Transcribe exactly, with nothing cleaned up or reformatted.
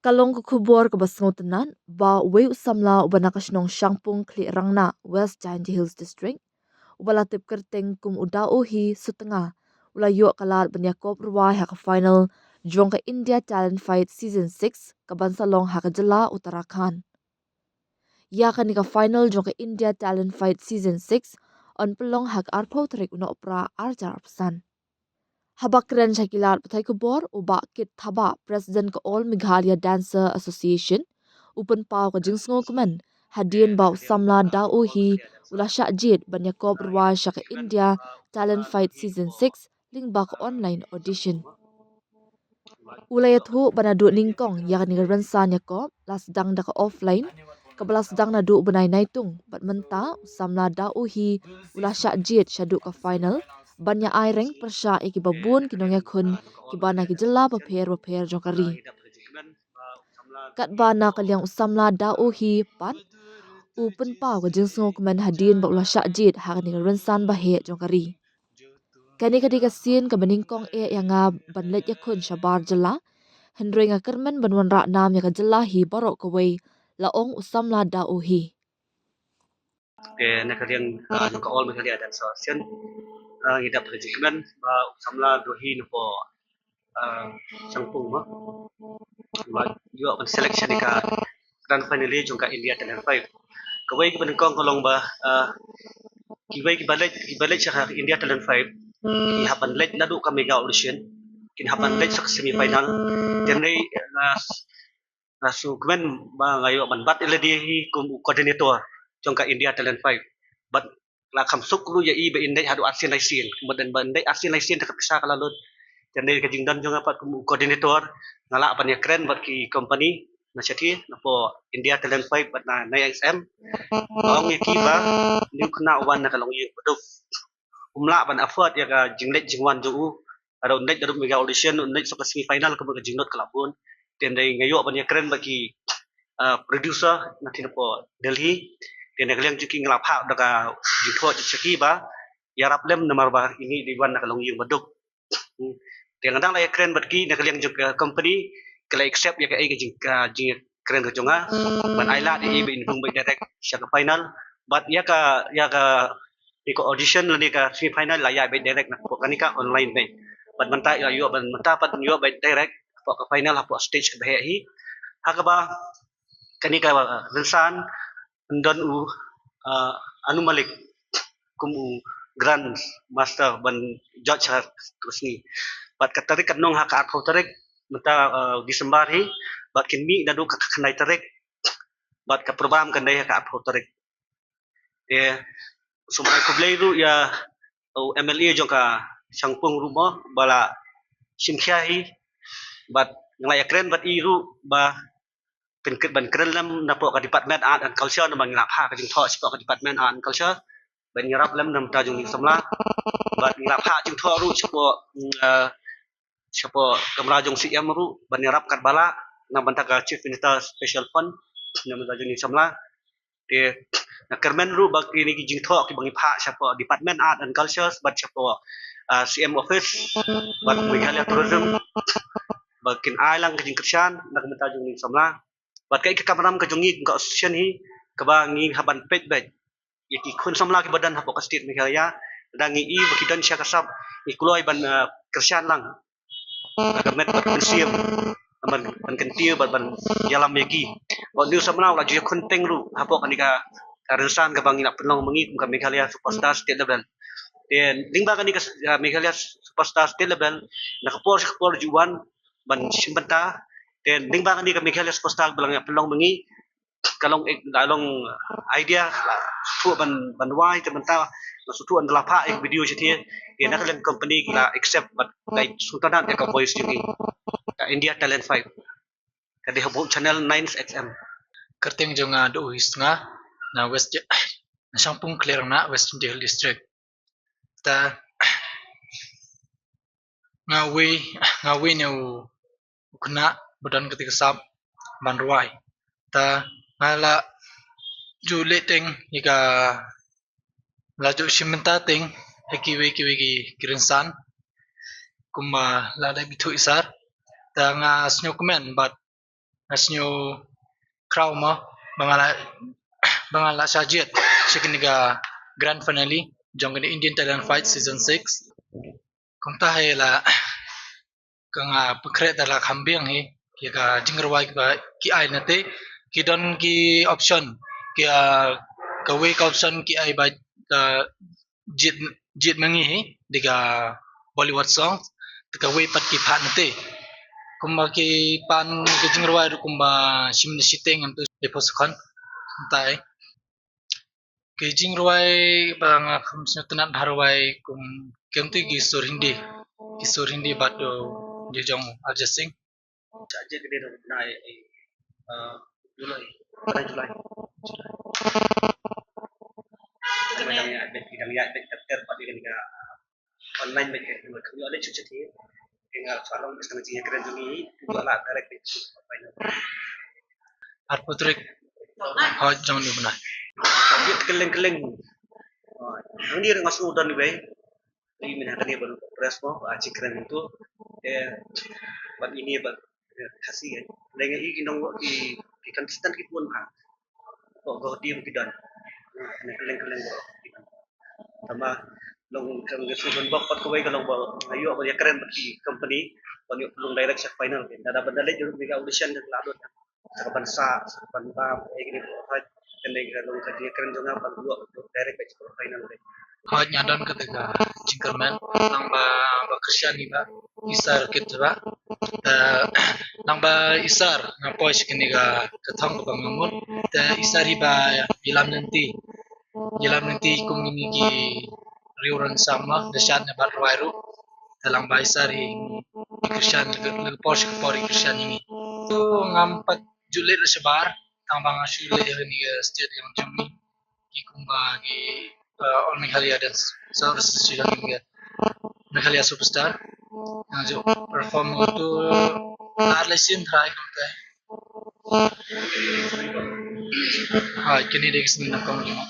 Ka long ka khubor kaba sngewtynnat ba uwei u samla uba na ka shnong Shangpung Khliehrangnah, West Jaintia Hills District, uba la tip kyrteng kum u Daohi Sutnga, u la ïoh ka lad ban ïakop rwai ha ka final jong ka India Talent Fight Season six kaban sa long ha ka jylla Uttarakhand. Ïa kane ka final jong ka India Talent Fight Season six yn pynlong ha ka arphew tarik u Nohprah arhajar arphew san. Haba kren sha ki lad pathai khubor, u Bah Kit Thabah, President ka All Meghalaya Dancer Association, u pynpaw ka jingsngewkmen hadien ba u samla Daohi u la shah jied ban ïakop rwai sha ka India Talent Fight Season six lyngba ka online audition. U la ïathuh ba naduh nyngkong ïa kane ka rynsan ïakop la sdang da ka offline, kaba la sdang naduh u bnai Naitung, bad mynta u samla Daohi u la shah jied shaduh ka final ban ïa ai reng pyrshah ïa kiba bun ki nongïakhun kiba na ki jylla bapher bapher jong ka ri. Katba na ka liang u samla Daohi pat, u pynpaw ka jingsngewkmen hadien ba u la shah jied ha kane ka rynsan baheh jong ka ri. Kane ka dei ka sien kaba nyngkong eh ïa nga ban leit ïakhun shabar jylla, hynrei nga kyrmen ban wanrah nam ïa ka jylla hi baroh kawei, la ong u samla Daohi. Te na ka liang, ah, jong ka All Meghalaya Dance Association, ah, ngi dap ka jingkmen ba u samla Daohi napoh, ah, Shangpung, ma. Ba ïoh ban selection ïa ka grand finale jong ka India Talent Fight. Kawei kaba nyngkong ka long ba, ah, kiwei kiba leit, kiba leit sha ka India Talent Fight, ki hap ban leit naduh ka mega audition, kin hap ban leit sha ka semi final. Te hynrei, ah, nga sngewkmen ba nga ïoh ban bat ïa lade hi kum u coordinator jong ka India Talent Fight. Bad la kham suk ruh ïa i ba in leit haduh arsien laisien. Kumba dang ba in leit arsien laisien te ka pisa ka la lut. Te hynrei ka jingdon jong nga pat kum u coordinator, nga lah ban ïakren bad ki company na shathie, napoh India Talent Fight bad na, na X M. Nga ong ïa ki ba une u khynnah u wan na ka longïing baduk, um lah ban afford ïa ka jingleit jingwan jong u. Lada un leit, lada un leit mega audition, un leit sha ka semi final, kumba ka jinglut ka la bun. Te hynrei nga ïoh ban ïakren bad ki, ah, producer na ki napoh Delhi. Te na ka liang jong ki nga la phah da ka jingthoh sha ki ba ïarap lem namar ba ine i dei wan na ka longïing baduk. Hmm. Te nga dang la ïakren bad ki na ka liang jong ka company, ki la accept ïa kaei ka jing, ka jingkren ka jong nga. Ban ai lad ïa i ba in rung beit direct sha ka final. Bad ïa ka, ïa ka, ïa ka audition lane ka semi final la ïaid beit direct napoh kane ka online beit. Bad mynta ïoh, ïoh, bad mynta pat ïoh beit direct hapoh ka final, hapoh stage kaba heh hi. Ha kaba kane ka rynsan yn don u, ah, Anu Malik kum u Grand Master ban judge ha ka sngi. Bad ka tarik kan long ha ka arphew tarik mynta, ah, December hi, bad kin mih naduh ka khyndai tarik, bad ka program kan dei ha ka arphew tarik. Te sngewbha khublei ruh ïa u M L A jong ka Shangpung ruh mo, ba la shim khia hi, bad nga la ïakren bad i ruh ba phin kit ban kren lem napoh ka Department Art and Culture, namar ngi la phah ka jingthoh shapoh ka Department Art and Culture ban ïarap lem na bynta jong ngi samla. Bad ngi la phah jingthoh ruh shapoh, mm, eh, shapoh kamra jong C M ruh ban ïarap katba lah na bynta ka Chief Minister Special Fund na bynta jong ngi samla. Te nga kyrmen ruh ba kine ki jingthoh kiba ngi phah shapoh Department Art and Culture bad shapoh, ah, C M Office bad Meghalaya Tourism ba kin ai lang ka jingkyrshan na ka bynta jong ngi samla. Bad kaei ka kamram ka jong ngi kum ka association hi kaba ngi hap ban peit beit ïa ki khun samla kiba don hapoh ka state Meghalaya. Lada ngi i ba ki don sha ka sap, ngi kloi ban, ah, kyrshan lang na ka met bad ka mynsiem, ban, ban kyntiew bad ban ïalam ïa ki. Bad une u samla u la ju ïakhun teng ruh hapoh kane ka, ka rynsan kaba ngi la pynlong ma ngi kum ka Meghalaya Superstar State Level. Te lyngba kane ka, ah, Meghalaya Superstar State Level, na ka por sha ka por ju wan ban shim bynta. Te lyngba kane ka Meghalaya Superstar ba la ngi pynlong ma ngi, ka long, eh, ka long idea, la sngewthuh ban, ban wai, te mynta la sngewthuh ban la phah ïa ka video shathie. Te na ka liang company ki la accept bad la sngewtynnat ïa ka voice jong ngi, ka India Talent Fight. Ka dei hapoh channel Nine X M. Kyrteng jong nga Daohi Sutnga, na West Ja-, na Shangpung Khliehrangnah, West Jaintia Hills District. Ta nga wei, nga wei ne u, u khynnah ba don kata ka sap ban rwai. Ta nga la ju leh teng ïa ka, la ju shim bynta teng ha kiwei kiwei ki, ki rynsan. Kumba la dep ïathuh i sir. Ta nga sngewkmen bad nga sngew khraw mo ba nga la ba nga la shah jied sha kane ka grand finale jong kane Indian Talent Fight season six. Kumta hi la ka nga pynkhreh da la kham biang hi ïa ka jingrwai ba ki ai na te, ki don ki option, ki, ah, kawei ka option ki ai ba ka jied, jied ma ngi hi da ka Bollywood song, te kawei pat ki phah na te. Kumba ki pan ka jingrwai ruh kumba shim na shiteng ngan tu de posakon. Kumta hi. Ki jingrwai ba nga kham sngewtynnat bha rwai kum kem tu ki sur Hindi, ki sur Hindi bad u jong Arijit Singh. Sa je kene dong na, eh, eh, July, bulan July. Dang ïa bet, dang ïa bet daftar pat ïa kane ka online bet, ka kami online chuh chuh. Ïa nga sa long bes ka jingïakren jong ngi, tu la direct bet. Arphew tarik. Hooid, jong ni bnai. Ka bit kylleng kylleng. Hooid. Hangne nga sngew don wei. Ri mynta kane ban press mo, ah, chi kren tu. Eh, ban ini ban, eh, Khasi, eh. Leng i ki nong ki, ki contestant ki pun ha. Ko ko team ki don. Kylleng kylleng ko. Tama long kan ke susun bok pat kawei ka long ba ayo ba ïakren bad ki company ban ïoh pynlong direct sha final. Lada ban da leit jurut mega audition da la don. Sa ka ban sa, sa ka ban bam, eh, kine ko hooid, kane ka long ka jingkren jong nga ban ïoh direct bad sha final. Hooid, nga don kata ka jingkyrmen lang ba, ba kyrshan hi ba Isar kit ba. Te lang ba Isar nga poi sha kane ka, ka thong kaba nga mut. Te Isar hi ba ïalam lynti. Ïalam lynti kum ngi ki riew rang sam ma da shan ne bad rwai ruh. Te lang ba Isar hi kyrshan, lada por sha ka por hi kyrshan ïa ngi. To ngam pat ju leit la shabar, tang ba nga shu leit ha kane ka stage ïa jong ngi. Ki kumba ki, uh, All Meghalaya Dance Association, ki Meghalaya Superstar. Nga ju perform to ar lai sien trai kumta. Ha, kine dei ki sngi na kong jong nga.